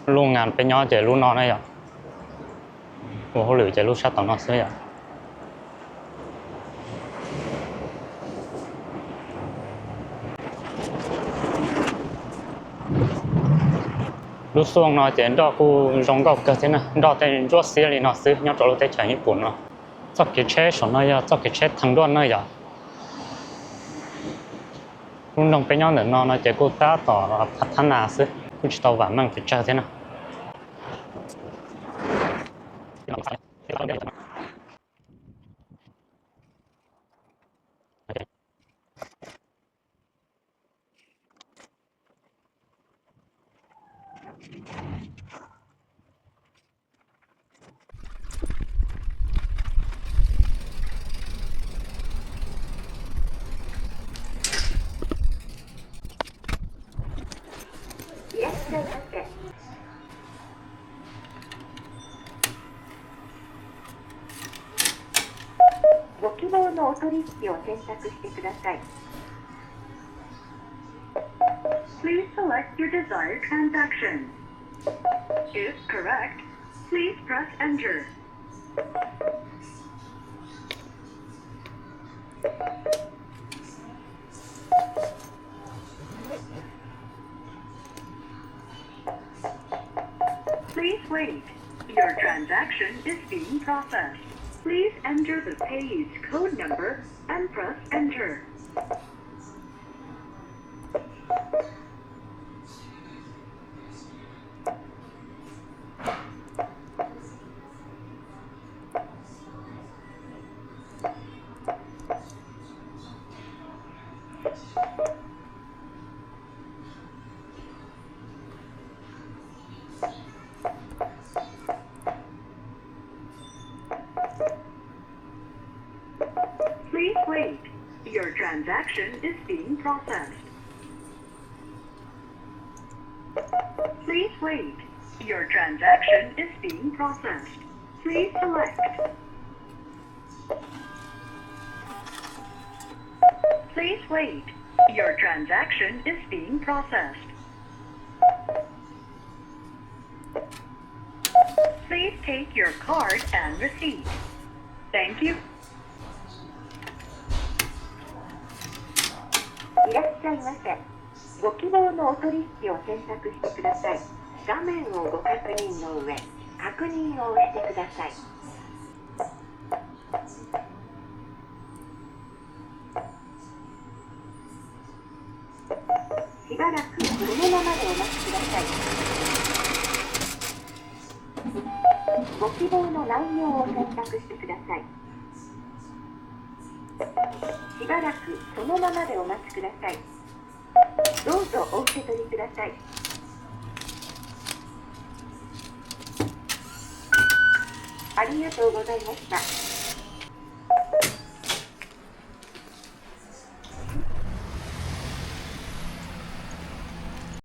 Lub ngas peb nyob ces lub no na yom. Ua hauj lwm ces lub sab tom no xwb yom. Lub xuaj no ces nroj kuj zoo nkauj kawg thiab na, nroj tej ntsuab xiab li no xwb nyob rau lub teb chaws Nyij Pooj no. Txoj kev tsheb saum no yog txoj kev tsheb thee duaj na yom. Lub nroog peb nyob ntawm no no ces kuj tab tom pha thab nas xwb, kuj tsis tau vam meej pes tsawg thiab na.ご希望のお取引を選択してください。Please select your desired transaction. If correct, please press enter. Please wait. Your transaction is being processed. Please enter the payee's code number and press enter. Please wait. Your transaction is being processed. Please wait. Your transaction is being processed. Please select. Please wait. Your transaction is being processed. Please take your card and receipt. Thank you. いらっしゃいませ。ご希望のお取引を選択してください。画面をご確認の上、確認を押してください。しばらくそのままでお待ちください。ご希望の内容を選択してください。しばらくそのままでお待ちください。どうぞお受け取りください。ありがとうございました。